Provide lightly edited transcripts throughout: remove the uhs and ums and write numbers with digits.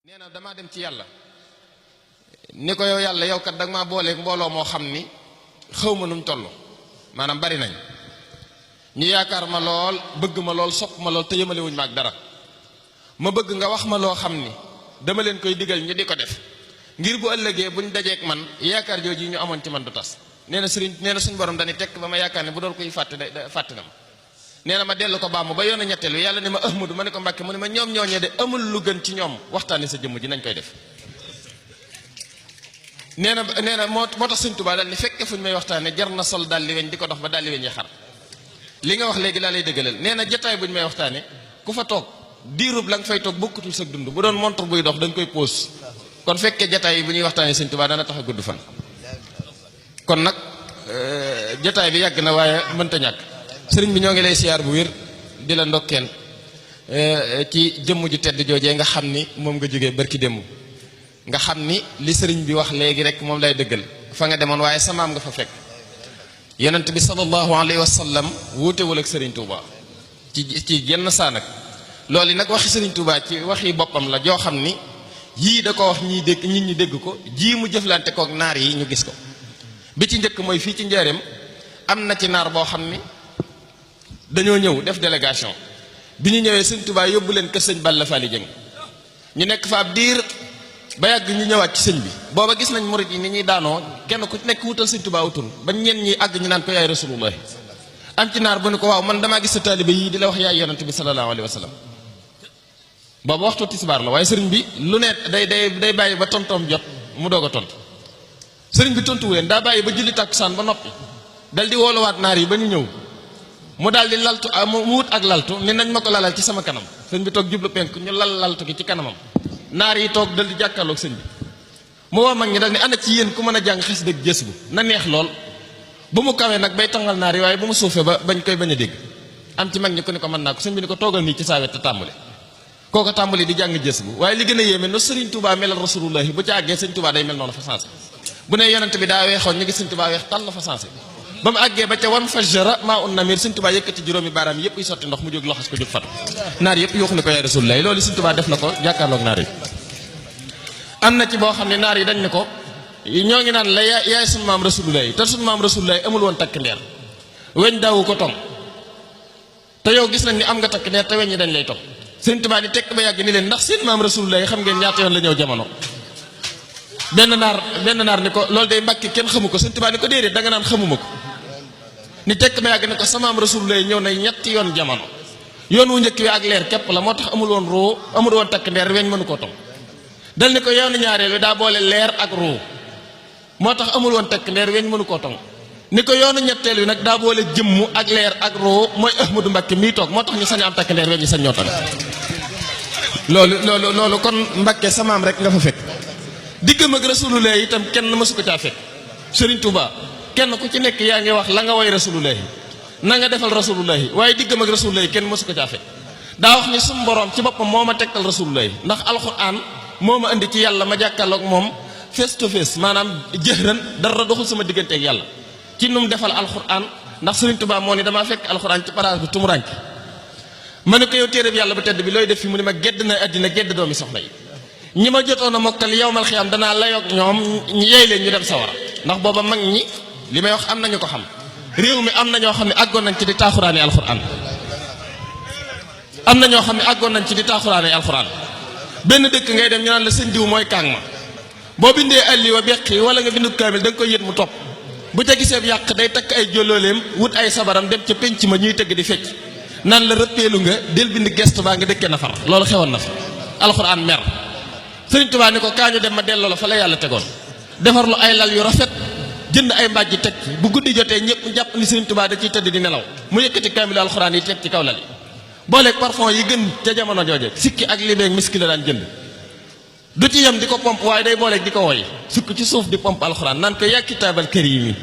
nee na damaa dem ci yàlla ni ko yow yàlla yow kat danga maa booleeg mbooloo moo xam ni xaw ma nu mu toll maanaam bari nañ ñu yaakaar ma lool bëgg ma lool sopp ma lool te yëmale wuñ ma ak dara ma bëgg nga wax ma loo xam ni dama leen koy digal ñu di ko def ngir bu ëllëgee buñ dajeek man yaakaar jooju ñu amoon ci man du tas. nee na sëriñ nee na suñu borom dañuy tekk ba ma yaakaar ne bu doon koy fàtte fàtte na ma nee na ma dellu ko baamu ba yoon a ñetteelu yàlla ne ma Ahmadu ma ne ko Mbàkke mu ne ma ñoom ñooñee de amul lu gën ci ñoom waxtaane sa jëmm ji nañ koy def. nee na moo tax Sëriñ Tuubaa daal ni fekke fuñ may waxtaane jar na sol daal li weñ di ko dox ba daal li weñ yi xar li nga wax léegi laa lay dëggalal nee na jotaay buñ may waxtaane ku fa toog diirub la nga fay toog bokkutul sa dund bu doon montre buy dox dañ koy pause kon fekkee jotaay yi bu ñuy waxtaane Sëriñ Tuubaa dana tax a gudd fan. kon nag jotaay bi yàgg na waaye mënta ñàkk sëriñ bi ñoo ngi lay siyaar bu wér di la ndokkeel ci jëmm ju tedd joojee nga xam ni moom nga jógee barki démb nga xam ni li sëriñ bi wax léegi rek moom lay dëggal fa nga demoon waaye samaam nga fa fekk yonent bi sallallahu alayhi wa sallam wuutewul ak sëriñ Touba ci yenn saa nag loolu yi nag waxi sëriñ Touba ci waxi boppam la joo xam ni yii da ko wax ñii dégg nit ñi dégg ko jii mu jëflante kook naar yi ñu gis ko bi ci njëkk mooy fii ci njaareem am na ci naar boo xam ni dañoo ñëw def délégation bi ñu ñëwee sëñ Touba yóbbu leen kër sëñ Balla Fally Dieng ñu nekk fa ab diir ba yàgg ñu ñëwaat ci sëñ bi booba gis nañ murit yi ni ñuy daanoo kenn ku nekk wutal sëñ Touba wutul ba ñenn ñi àgg ñu naan ko yaay rasulullah am ci naar bu ne ko waaw man damaa gis sa taalibe yii di la wax yaay yonent bi sallallahu alayhi wa sallam booba waxtu tisbaar la waaye sëriñ bi lu ne day bàyyi ba tontoom jot mu doog a tontu sëriñ bi tontu leen daa bàyyi ba julli tàkkusaan ba noppi dal di wooluwaat naar yi ba ñu ñëw mu daal di laltu mu wut ak laltu ni nañ ma ko lalal ci sama kanam sëñ bi toog jublu penk ñu lal laltu gi ci kanamam naar yi toog dal di jàkkaarloog sëñ bi mu woo mag ñi dal ni ana ci yéen ku mën a jàng xes dëgg gës bu na neex lool bu mu kawee nag bay tangal naar yi waaye bu mu suufee ba bañ koy bañ a dégg am ci mag ñi ku ni ko mën naa ko sëñ bi ni ko toogal nii ci saa wet te tàmbali kooko tàmbali di jàng gës bu waaye li gën a yéeme no sëriñ Touba melal rasulullahi bu ci àggee sëñ Touba day mel noonu fa sensé bu ne yonent bi daa weexoon ñu gis sëñ Touba weex tàll fa sensé ba mu àggee ba ca wan fajjara maa un namir sëñ Touba yëkkati juróomi baaraam yëpp yi sotti ndox mu jóg loxas ko jóg fatu naar yëpp yuuxu ni ko yaay rasulullahi loolu sëñ Touba def na ko jàkkaarloog naar yi am na ci boo xam ne naar yi dañ ne ko ñoo ngi naan la yaay sunu maam rasulullahi te sunu maam rasulullahi amul woon takk ndeer weñ daawu ko tong te yow gis nañ ni am nga takk ndeer te weñ ñi dañ lay tong sëñ Touba ni tekk ba yàgg ni leen ndax seen maam rasulullahi xam ngeen ñaata yoon la ñëw jamono benn naar ni ko loolu day Mbàkke kenn xamu ko sëñ Touba ni ko déedéet da nga naan xamuma ko ni tekk ba yàgg ne ko samaam rasulullahi ñëw na ñetti yoon jamono yoon wu njëkk wi ak leer képp la moo tax amul woon roo amul woon takk ndeer weñ mënu koo tong dal ni ko yoonu ñaareel wi daa boole leer ak roo moo tax amul woon takk ndeer weñ mënu koo tong ni ko yoonu ñetteel wi nag daa boole jëmm ak leer ak roo mooy Ahmadu Mbàkke mii toog moo tax ñu sañ am takk ndeer weñ ñu sañ ñoo tong loolu kon Mbàkke samaam rek nga fa fekk diggam ak rasulullah itam kenn mësu ko caa fekk Sëriñ Touba kenn ku ci nekk yaa ngi wax la nga way rasulullah na nga defal rasulullah waaye diggam ak rasulullah kenn mësu ko caa fekk daa wax ni suñu borom ci boppam moo ma tegtal rasulullah ndax alquran moo ma indi ci yàlla ma jàkkaarloog moom face to face maanaam jëhran dara doxul sama digganteeg yàlla ci nu mu defal alquran ndax Sëriñ Touba moo ni damaa fekk alquran ci paraas bi tumurank ma ne ko yow téere bi yàlla bu tedd bi looy def fi mu ne ma gedd na àddina gedd doomi soxna yi ñi ma jotoon a mokkal yowmal xiyaam danaa layoog ñoom yeey leen ñu dem sawara ndax booba mag ñi li may wax am nañu ko xam réew mi am na ñoo xam ne àggoon nañ ci di taaxuraane alxuraan am na ñoo xam ne àggoon nañ ci di taaxuraane alxuraan benn dëkk ngay dem ñu naan la sëñ diw mooy kaang ma boo bindee alli wa beqi wala nga bindu kaamil da nga koy yët mu topp bu ca gisee yàq day takk ay jolooleem wut ay sabaram dem ca penc ma ñuy tëgg di fecc naan la rëppeelu nga del bind gestu baa nga dëkkee na far loolu xewoon na fa alxuraan mer Sëriñ Touba ni ko kaañu dem ma delloo la fa la yàlla tegoon defar lu ay lal yu rafet jënd ay mbàjj teg bu guddi jotee ñëpp jàpp ni Sëriñ Touba da ciy tëdd di nelaw mu yëkkati kaamilu alxuraan yi teg ci kaw lal yi booleeg parfum yi gën ca jamono jooje sikki ak libeeg miski la daan jënd du ci yem di ko pomp waaye day booleeg di ko woy sukk ci suuf di pomp alxuraan naan ko yaa kitaabal karimi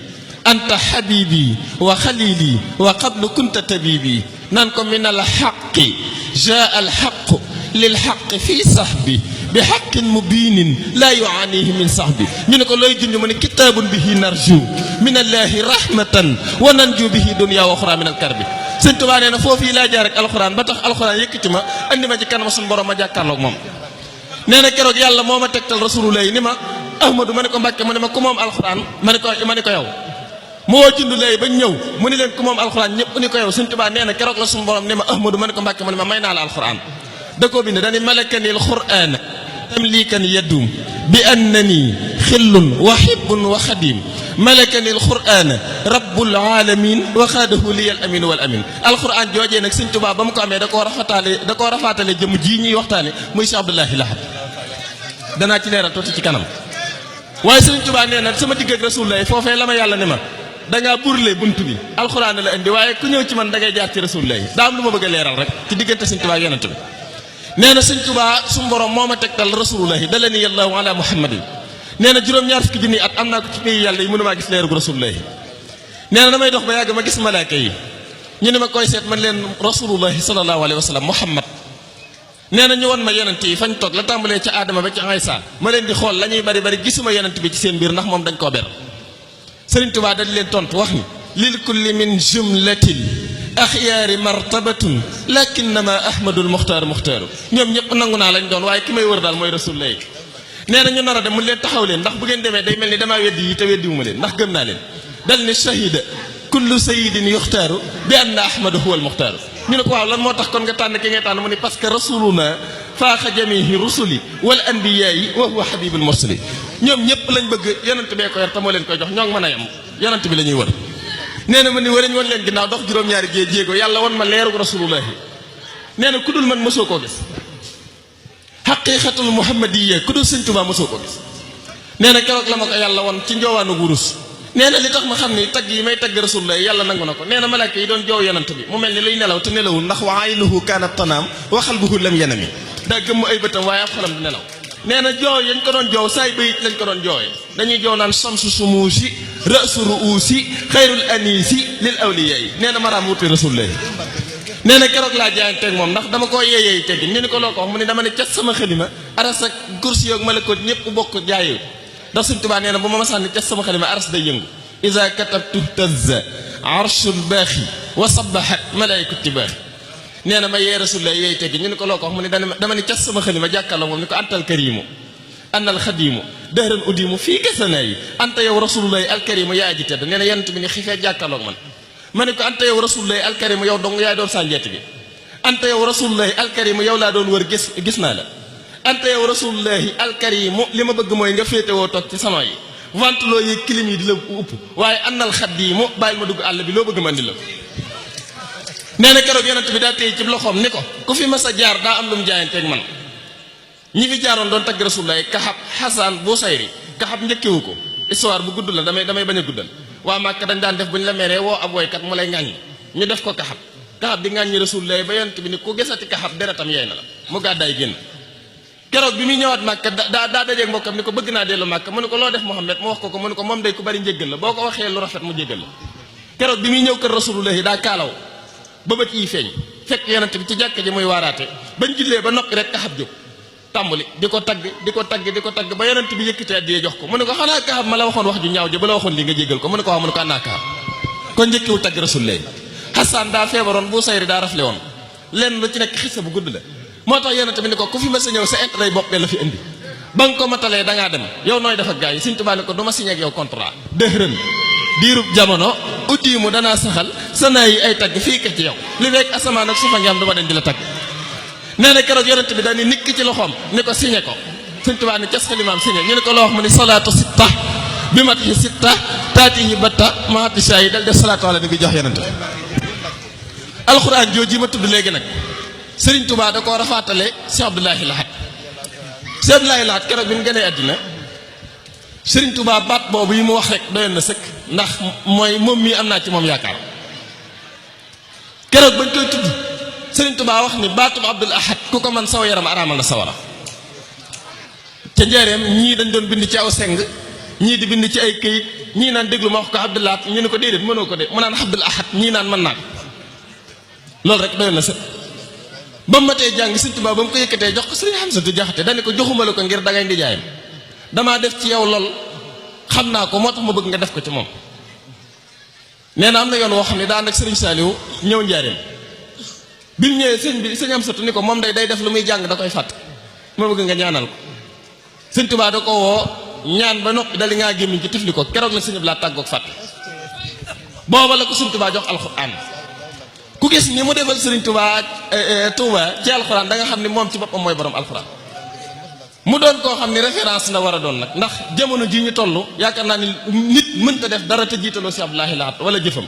anta habibi wa xalili wa qablu kunta tabibi naan ko min al xaqi jaa al xaqu lil xaqi fii sahbi bi xaqin mubinin laa yuaanihi min sahbi ñu ne ko looy junj mu ne kitaabun bihi narju min allahi rahmatan wa nanju bihi dunya wa uxra min al karbi sëñ Tuubaa nee na foofu yi laa jaar ak alxuraan ba tax alxuraan yëkkati ma andi ma ci kanam suñu borom ma jàkkaarloog moom nee na keroog yàlla moo ma tegtal rasulullah ni ma ahmadu ma ne ko mbàkke mu ne ma ku moom alxuraan ma ne ko yow mu woo jundu lay bañ ñëw mu ni leen ku moom alxuraan ñëpp ni ko yow Sëñ Tuubaa nee na keroog la suñu borom ni ma ahmadu ma ne ko mbàkke mu ne ma may naa la alxuraan da koo bind dani malakanil qur'aan tamlikan yaddum bi annani xillun wa hibbun wa xadim malakanil qur'aan rabbul alamin wa xaadahu liyal amin wal amin alxuraan joojee nag Sëñ Tuubaa ba mu ko amee da koo rafaatale jëm ji ñuy waxtaane muy Cheikh Abdoulahi Lahad danaa ci leeral tuuti ci kanam waaye Sëñ Tuubaa nee na sama digg ak rasulullah foofee la ma yàlla ne ma dangaa burle buntu bi alxuraan la indi waaye ku ñëw ci man dangay jaar ci rasulullah daa am lu ma bëgg a leeral rek ci diggante Sëñ Tuubaa ak yonent bi nee na Sëñ Tuubaa suñu borom moo ma tegtal rasulullah dala ni yàllaahu ala muhammadin nee na juróom-ñaar fukki junni at am naa ko ci pays yàlla yi mënumaa gis leeru rasulullah nee na damay dox ba yàgg ma gis malaaka yi ñu ne ma koy seet man leen rasulullah sallallahu alayhi wa sallam muhammad nee na ñu won ma yonent yi fañ toog la tàmbalee ca aadama ba ci Aysa ma leen di xool la ñuy bari bari gisuma yonent bi ci seen biir ndax moom dañ koo ber Sëriñ Tuubaa da di leen tontu wax ni lil kulli min jumlatil axyaari martabatun lakinnama ahmadul muxtaar muxtaaru ñoom ñëpp nangu naa lañ doon waaye ki may wër daal mooy rasulullah nee na ñu nar a dem mu leen taxaw leen ndax bu ngeen demee day mel ni damaa weddi yi te weddiwuma leen ndax gëm naa leen dal ni shahida kullu sayidin yuxtaaru bi anna ahmadu huwa al muxtaaru ñu ne ko waaw lan moo tax kon nga tànn ki ngay tànn mu ni parce que rasuluna faaxa jamihi rusuli wal anbiyaayi wa huwa habibul mursali ñoom ñëpp lañ bëgg yonent bee ko yor te moo leen koy jox ñoo ngi mën a yem yonent bi la ñuy wër nee na ma ni warañ woon leen ginnaaw dox juróom-ñaari jéego yàlla won ma leerug rasulullahi nee na ku dul man mosoo koo gis xaqiqatul muhammadiyya ku dul Sëñ Tuubaa mosoo koo gis nee na keroog la ma ko yàlla won ci njoowaanu wurus nee na li tax ma xam ni tagg yi may tagg rasulullah yàlla nangu na ko nee na malaaka yi doon joow yonent bi mu mel ni luy nelaw te nelawul ndax wa aynuhu kaanat tanaam wa qalbuhu lam yanami daa gëmm ay bëtam waaye ab xolam di nelaw nee na joow yañ ko doon joow saay bayit lañ ko doon joowee dañuy joow naan samsu sumuusi rasu ruusi xayrul anisi lil awliya yi nee na maraam wuti rasulullah nee na keroog laa jaayanteeg moom ndax dama koo yeeyeey teggi ñu ni ko loo ko wax mu ni dama ne cas sama xalima aras ak kursi yoog malakoot ñëpp bokk jaayu ndax Sëñ Tuubaa nee na bu ma masaan ni cas sama xalima aras day yëngu iza katabtu tazza arshul baaxi wa sabahat malaikatu baaxi nee na ma yee rasulullah yeey teggi ñu ni ko loo ko wax mu ni dama ni cas sama xalima jàkkaarloo moom ni ko antal karimu annal xadimu dëhran udimu fii kasanaa yi anta yow rasulullahi alkarimu yaa aji tedd nee na yonent bi ni xifee jàkkaarloog man ma ne ko anta yow rasulullahi alkarimu yow dong yaay doon sànjeeti bi anta yow rasulullahi alkarimu yow laa doon wër gis naa la anta yow rasulullahi alkarimu li ma bëgg mooy nga féetewoo toog ci sama yi ventilo yi clim yi di la upp waaye annal xadimu bàyyil ma dugg àll bi loo bëgg ma andi la nee na keroog yonent bi daa téye ci loxoom ni ko ku fi mas a jaar daa am lu mu jaayanteeg man ñi fi jaaroon doon tagg rasulullah Kaxab Xasan Busayri Kaxab njëkkewu ko histoire bu gudd la damay bañ a guddal waa Màkka dañ daan def bu ñu la meree woo ab woykat mu lay ŋàññi ñu def ko Kaxab di ŋàññi rasulullah ba yonent bi ni ku gisati Kaxab deretam yeey na la mu gàddaay génn keroog bi muy ñëwaat Màkka daa dajeeg mbokkam ni ko bëgg naa dellu Màkka mu ne ko loo def Muhammad mu wax ko mu ne ko moom day ku bari njéggal la boo ko waxee lu rafet mu jéggal la keroog bi muy ñëw kër rasulullah daa kaalaw ba bët yi feeñ fekk yonent bi ci jàkka ji muy waaraate bañ jullee ba noppi rek Kaxab jóg tàmbali di ko tagg ba yonent bi yëkkati addiya jox ko mu ne ko xanaa Kaxab ma la waxoon wax ju ñaaw ja ba la waxoon li nga jéggal ko mu ne ko waaw mu ne ko annaa Kaxab kon njëkkiwul tagg rasulullah Xasan daa feebaroon bu sayri daa rafle woon lenn lu ci nekk xisa bu gudd la moo tax yonent bi ni ko ku fi ma sa ñëw sa intérêt bopp la fi indi ba nga ko matalee dangaa dem yow nooy def ak gars yi Sëñ Tuubaa ne ko du ma signé ak yow contrat dëhërën diirub jamono uti mu danaa saxal sa naa yi ay tagg fii ka ci yow li fekk asamaan ak suufa ngi am dama den di la tagg nee na keroog yonent bi daal ni nikk ci loxoom ni ko signé ko Sëñ Tuubaa ni cas xalimaam signé ñu ne ko loo wax mu ni salaatu sitta bi mat yi sitta taati yi batta mahatisha yi dal def salaatu ala nabi jox yonent bi alxuraan jooji ma tudd léegi nag Sëriñ Tuubaa da koo rafaatale Cheikh Abdoulahi Lahad Cheikh Abdoulahi Lahad keroog bi mu gënee àddina Sëriñ Tuubaa baat boobu yi mu wax rek doyoon na sëkk ndax mooy moom mii am naa ci moom yaakaar keroog bañ koy tudd Sëriñ Tuubaa wax ni baatub Abdul Ahad ku ko man saw yaram araamal na sawara ca njaareem ñii dañ doon bind ci aw seng ñii di bind ci ay këyit ñii naan déglu ma wax ko Abdul Ahad ñu ne ko déedéet mënoo ko de mu naan Abdul Ahad ñii naan mën naa ko loolu rek doyoon na sëkk ba mu matee jàng Sëriñ Tuubaa ba mu ko yëkkatee jox ko Sëriñ Hamsatu Jaxate dañu ko joxuma la ko ngir dangay di jaayam damaa def ci yow lool xam naa ko moo tax ma bëgg nga def ko ci moom nee na am na yoon woo xam ne daa nag Sëriñ Saaliw ñëw njaareem bi mu ñëwee sëñ Hamsatu ni ko moom day def lu muy jàng da koy fàtt ma bëgg nga ñaanal ko. sëñ Tuubaa da ko woo ñaan ba noppi dali ngaa gémmiñ ci tifli ko keroog la sëñ Abdou Lahad tàggoog fàtte booba la ko sëñ Tuubaa jox alxuraan. ku gis ni mu defal sëriñ Tuubaa Tuubaa ci alxuraan da nga xam ne moom ci boppam mooy borom alxuraan. mu doon koo xam ne référence la war a doon nag ndax jamono ji ñu toll yaakaar naa ni nit mënta def dara te jiitaloo si Abdou Lahad wala jëfam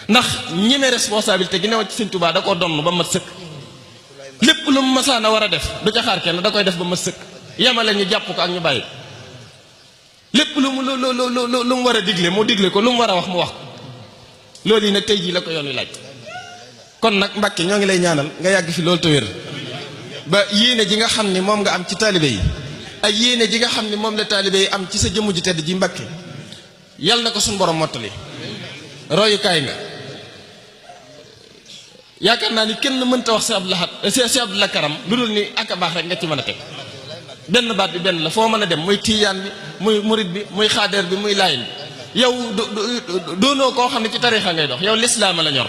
ndax ñeme responsabilité gi newoon ci sëñ Tuubaa da koo donn ba mat sëkk. lépp lu mu masaan a war a def du ca xaar kenn da koy def ba mat sëkk yemale ñu jàpp ko ak ñu bàyyi lépp lu mu war a digle mu digle ko lu mu war a wax mu wax ko loolu yi nag tey jii la ko yoon wi laaj. kon nag Mbàkke ñoo ngi lay ñaanal nga yàgg fi loolu te wér ba yéene ji nga xam ni moom nga am ci taalibe yi ak yéene ji nga xam ni moom la taalibe yi am ci sa jëmm ji tedd ji Mbàkke yal na ko suñu borom mottali. royukaay nga yaakaar naa ni kenn mënta wax si Abdou Lahad si Abdou Lahad lu dul ni ak a baax rek nga ci mën a teg benn baat bi benn la foo mën a dem muy tiijaan bi muy murit bi muy xaadeer bi muy laayin bi yow doonoo koo xam ne ci tariixa ngay dox yow lislaama la ñor.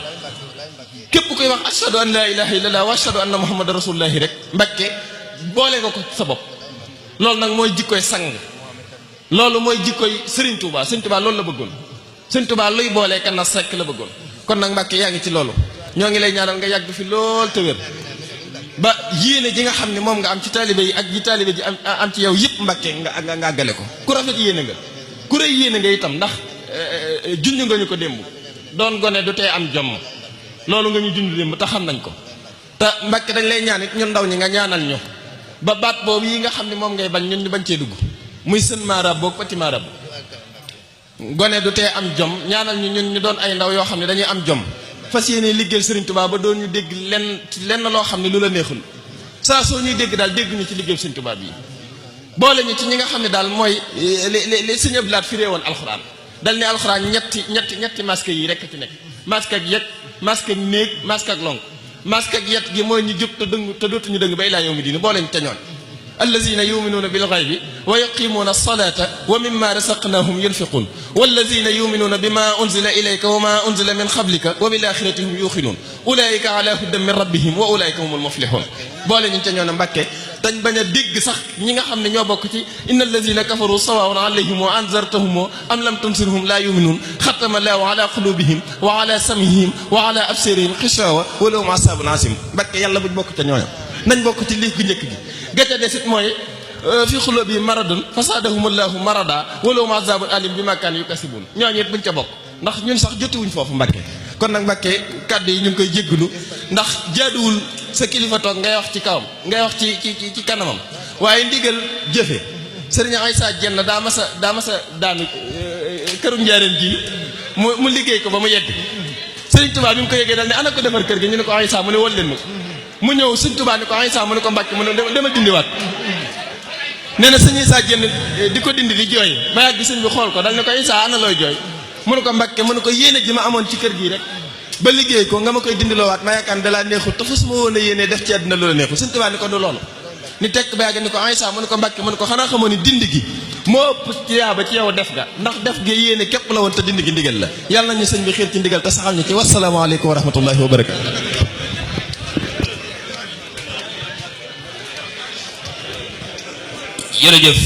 képp koy wax ashhadu an laa ilaaha illallah wa ashhadu anna muhammadan rasulullahi rek Mbàkke boole nga ko sa bopp loolu nag mooy jikkoy sang loolu mooy jikkoy Sëriñ Tuubaa Sëriñ Tuubaa loolu la bëggoon Sëriñ Tuubaa luy boolee kan na sekk la bëggoon kon nag Mbàkke yaa ngi ci loolu ñoo ngi lay ñaanal nga yàgg fi lool te wér ba yéene ji nga xam ne moom nga am ci taalibe yi ak ji taalibe ji am ci yow yëpp Mbàkke nga àggale ko ku rafet yéene nga ku rëy yéene nga itam ndax junj nga ñu ko démb doon gone du tee am jomm loolu nga ñu junj démb te xam nañ ko te Mbàkke dañ lay ñaan it ñun ndaw ñi nga ñaanal ñu ba baat boobu yi nga xam ne moom ngay bañ ñun ñu bañ cee dugg muy sën maarab boog petit maarab gone du tee am jom ñaanal ñu ñun ñu doon ay ndaw yoo xam ne dañuy am jom fas yéene liggéeyal Sëriñ Tuubaa ba doon ñu dégg lenn loo xam ne lu la neexul saa soo ñuy dégg daal dégg ñu ci liggéeyal Sëriñ Tuubaa bii boole ñu ci ñi nga xam ne daal mooy li Sëriñ Abdou Lahad firee woon alxuraan dal ne alxuraan ñetti masque yi rek ci nekk masque ak yet masque ak néeg masque ak lonk masque ak yet gi mooy ñu jub te dëng te dootuñu dëng ba ilaa yawmi diin boole ñu ca ñoon allazina yuminuuna bil ghaybi wa yuqimuuna as-salata wa mimma razaqnahum yunfiqun wallazina yuminuuna bima unzila ilayka wa ma unzila min qablika wa bil axirati hum yuqinuun ulaika ala hudan min rabbihim wa ulaika humul muflihun boole ñu ca ñoon Mbàkke dañ bañ a dégg sax ñi nga xam ne ñoo bokk ci inna allazina kafaru sawaun alayhim wa anzartahum am lam tunsirhum la yuminuun xatama allahu ala qulubihim wa ala samihim wa ala absarihim xishawa wa lahum asabun asim Mbàkke yàlla buñ bokk ca ñooña nañ bokk ci lii gu njëkk gi gàcce desit mooy fi xulubi maradun fasadahumullahu marada wa lahum azabun alim bi ma kaanu yukasibun ñooñu it buñ ca bokk ndax ñun sax jotiwuñ foofu Mbàkke kon nag Mbàkke kàddu yi ñu ngi koy jéggulu ndax jaaduwul sa kilifa toog ngay wax ci kawam ngay wax ci kanamam waaye ndigal jëfe sëriñ Aysa Jenn daa masa daanu këru njaareem ji mu liggéey ko ba mu yegg Sëriñ Tuubaa bi mu ko yeggee dal ne ana ko defar kër gi ñu ne ko Aysa mu ne wol leen ma mu ñëw Sëriñ Tuubaa ni ko Aysa mu ne ko Mbàkke mu ne dama dindiwaat nee na sëñ Aysa Jenn di ko dindi di jooy ba yàgg sëñ bi xool ko dal ne ko Aysa ana looy jooy mu ne ko Mbàkke mu ne ko yéene ji ma amoon ci kër gii rek ba liggéey ko nga ma koy dindiloowaat ma yaakaar dalaa neexul te fasuma woon a yéene def ci àddina loola neexul Sëriñ Tuubaa ni ko du loolu ni tekk ba yàgg ni ko Aysa mu ne ko Mbàkke mu ne ko xanaa xamoo ni dindi gi moo ëpp tiyaaba ci yow def ga ndax def gi yéene képp la woon te dindi gi ndigal la yàlla nañu sëñ bi xiir ci ndigal te saxal ñu ci wasalaamaaleykum wa rahmatullahi wa barakatu jërëjëf